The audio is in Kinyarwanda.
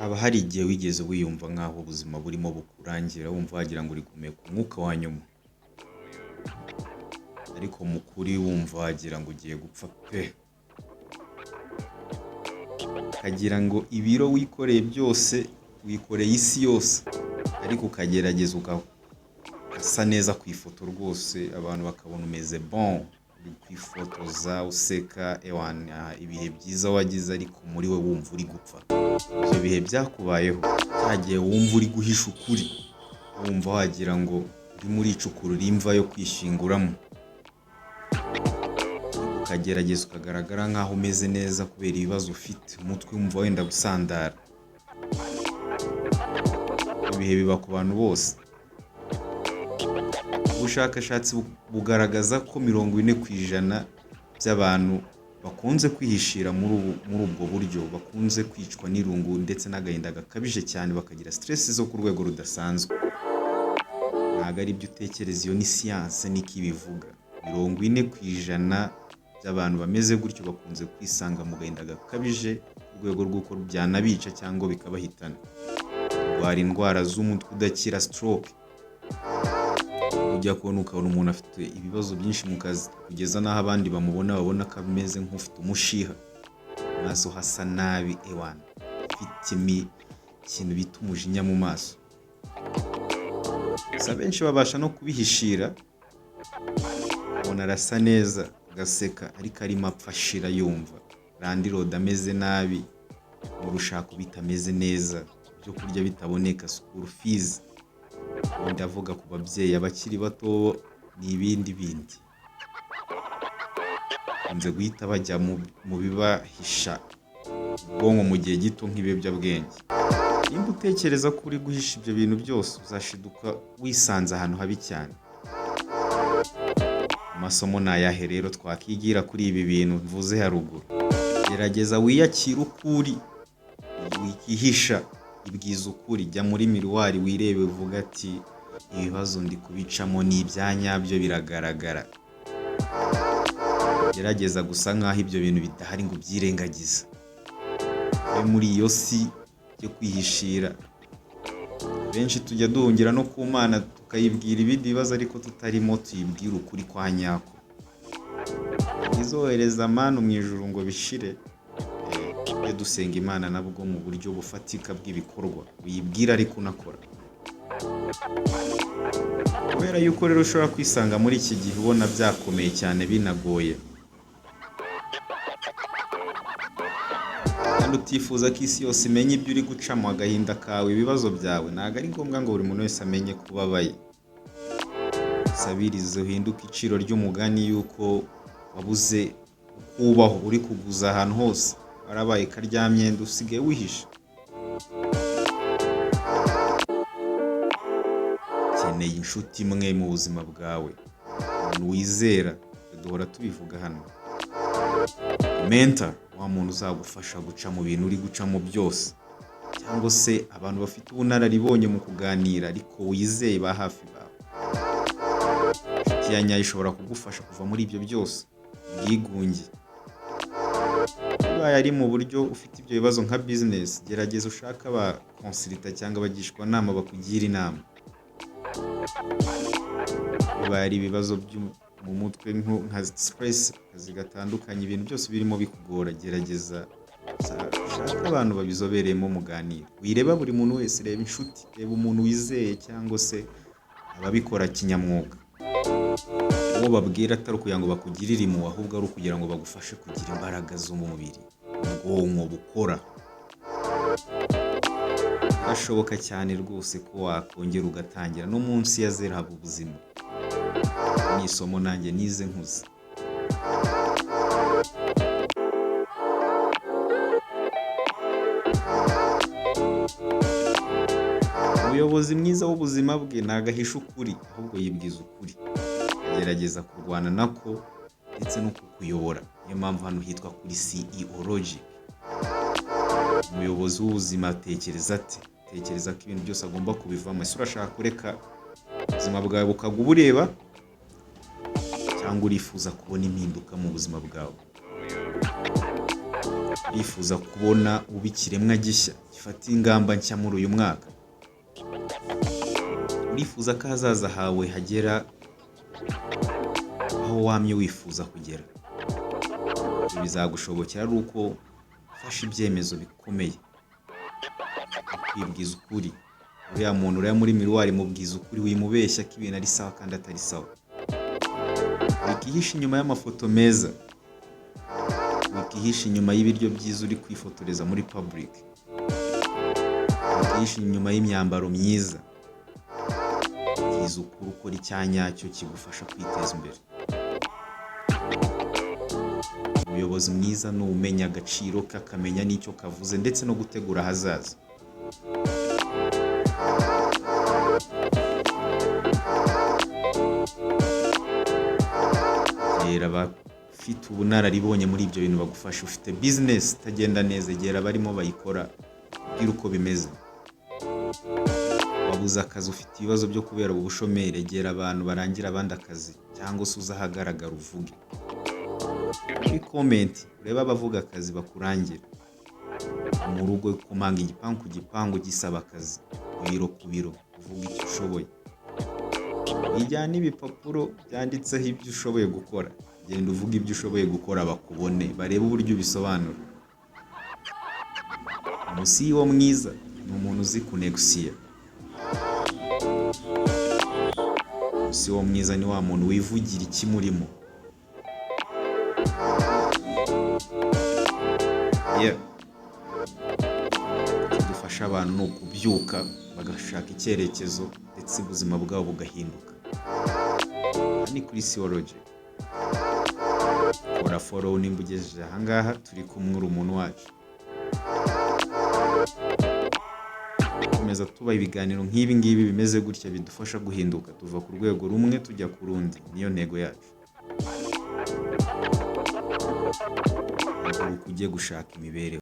Haba hari igihe wigeze wiyumva nk'aho ubuzima burimo bukurangira, wumva wagira ngo uri guhumeka umwuka wa nyuma, ariko mu kuri wumva wagira ngo ugiye gupfa pe, ukagira ngo ibiro wikoreye byose wikoreye isi yose, ariko ukagerageza ugasa neza ku ifoto rwose, abantu bakabona umeze bon, uri kwifotoza useka, ewana ibihe byiza wagize, ariko muri we wumva uri gupfa. Ibyo bihe byakubayeho? Cya gihe wumva uri guhisha ukuri, wumva wagira ngo urimo uricukurura imva yo kwishinguramo, ukagerageza ukagaragara nk'aho umeze neza kubera ibibazo ufite, umutwe wumva wenda gusandara. Ibyo bihe biba ku bantu bose. Ubushakashatsi bugaragaza ko 40% by'abantu bakunze kwihishira muri ubwo buryo bakunze kwicwa n'irungu ndetse n'agahinda gakabije cyane, bakagira stress zo ku rwego rudasanzwe. Ntabwo ari ibyo utekereza, iyo ni siyanse niko ibivuga. 40% by'abantu bameze gutyo bakunze kwisanga mu gahinda gakabije ku rwego rw'uko byanabica cyangwa bikabahitana. Kurwara indwara z'umutwe udakira, stroke. Ujya kubona ukabona umuntu afite ibibazo byinshi mu kazi, kugeza n'aho abandi bamubona babona ko ameze nk'ufite umushiha, mu maso hasa nabi, ewana ufite ikintu bita umujinya mu maso. Gusa benshi babasha no kubihishira, ubona arasa neza agaseka, ariko arimo apfa ashira yumva landlord ameze nabi, mu rushako bitameze neza, ibyo kurya bitaboneka, school fees. Ndavuga ku babyeyi, abakiri bato ni ibindi bindi. Bakunze guhita bajya mu bibahisha ubwonko mu gihe gito nk'ibiyobyabwenge. Nimba utekereza ko uri guhisha ibyo bintu byose, uzashiduka wisanze ahantu habi cyane. Amasomo ni ayahe rero twakigira kuri ibi bintu mvuze haruguru? Gerageza wiyakire uko uri, wikihisha, ibwiza ukuri, jya muri miroir wirebe, uvuga ati: "Ibibazo ndi kubicamo ni ibya nyabyo, biragaragara." Gerageza gusa nk'aho ibyo bintu bidahari ngo ubyirengagize, ube muri iyo si yo kwihishira. Benshi tujya duhungira no ku Mana, tukayibwira ibindi bibazo ariko tutarimo tuyibwira ukuri kwa nyako. Ntizohereza amanu mu ijuru ngo bishire. Tujye dusenga Imana nabwo mu buryo bufatika bw'ibikorwa, uyibwira ariko unakora. Kubera yuko rero ushobora kwisanga muri iki gihe ubona byakomeye cyane, binagoye, kandi utifuza ko isi yose imenya ibyo uri gucamo, agahinda kawe, ibibazo byawe, ntabwo ari ngombwa ngo buri muntu wese amenye ko ubabaye. Usabirize, uhinduke iciro ry'umugani yuko wabuze uko ubaho, uri kuguza ahantu hose, warabaye karyamyenda, usigaye wihisha. Ukeneye inshuti imwe mu buzima bwawe, umuntu wizera, duhora tubivuga hano. Mentor, wa muntu uzagufasha guca mu bintu uri gucamo byose, cyangwa se abantu bafite ubunararibonye mu kuganira ariko wizeye ba hafi bawe. Inshuti ya nyayo ishobora kugufasha kuva muri ibyo byose, ubwigunge. Bibaye ari mu buryo ufite ibyo bibazo nka business, gerageza ushake aba consultant cyangwa abagishwanama bakugira inama. Bibaye ari ibibazo byo mu mutwe nka stress, akazi gatandukanye, ibintu byose birimo bikugora, gerageza ushake abantu babizobereyemo muganira. Wireba buri muntu wese, reba inshuti, reba umuntu wizeye cyangwa se ababikora kinyamwuga. Uwo babwira atari ukugira ngo bakugirire impuhwe, ahubwo ari ukugira ngo bagufashe kugira imbaraga z'umubiri, ubwonko bukora. Birashoboka cyane rwose ko wakongera ugatangira, no munsi ya zero haba ubuzima. Ni isomo nanjye nize nkuze. Umuyobozi mwiza w'ubuzima bwe ntabwo ahisha ukuri, ahubwo yibwiza ukuri, agerageza kurwana nako ndetse no kukuyobora. Niyo mpamvu hano hitwa kuri CEO Logic. Umuyobozi w'ubuzima atekereza ate? Atekereza ko ibintu byose agomba kubivamo. Ese urashaka kureka ubuzima bwawe bukagwa ubureba, cyangwa urifuza kubona impinduka mu buzima bwawe? Urifuza kubona uba ikiremwa gishya gifata ingamba nshya muri uyu mwaka? Urifuza ko ahazaza hawe hagera aho wamye wifuza kugera? Ibyo bizagushobokera ari uko ufashe ibyemezo bikomeye, kwibwiza ukuri. Uriya muntu ureba muri miroir, mubwiza ukuri, wimubeshya ko ibintu ari sawa kandi atari sawa. Wikihisha inyuma y'amafoto meza, wikihisha inyuma y'ibiryo byiza uri kwifotoreza muri public, wikihisha inyuma y'imyambaro myiza. Bwiza ukuri, ukora icyanyacyo kigufasha kwiteza imbere. Umuyobozi mwiza ni umenya agaciro ke, akamenya n'icyo kavuze ndetse no gutegura ahazaza. Egera abafite ubunararibonye muri ibyo bintu bagufasha. Ufite business itagenda neza, egera abarimo bayikora, ubwire uko bimeze. Wabuze akazi, ufite ibibazo byo kubera ubushomeri, egera abantu barangira abandi akazi, cyangwa se uze ahagaragara uvuge. Muri comment urebe abavuga akazi bakurangira. Mu rugo komanga igipangu ku gipangu gisaba akazi, ku biro ku biro, uvuga icyo ushoboye. Wijyana ibipapuro byanditseho ibyo ushoboye gukora, genda uvuge ibyo ushoboye gukora bakubone, barebe uburyo ubisobanura. Umu CEO mwiza ni umuntu uzi kunegusiya. Umu CEO mwiza ni wa muntu wivugira ikimurimo. Yeah. Icyo dufasha abantu ni ukubyuka bagashaka icyerekezo ndetse ubuzima bwabo bugahinduka. Aha ni kuri Siyology. Kora follow nimba ugejeje ahangaha, turi kumwe, uri umuntu wacu. Komeza tubaha ibiganiro nk'ibi ngibi bimeze gutya bidufasha guhinduka, tuva ku rwego rumwe tujya ku rundi, niyo ntego yacu. Haguruka ujye gushaka imibereho.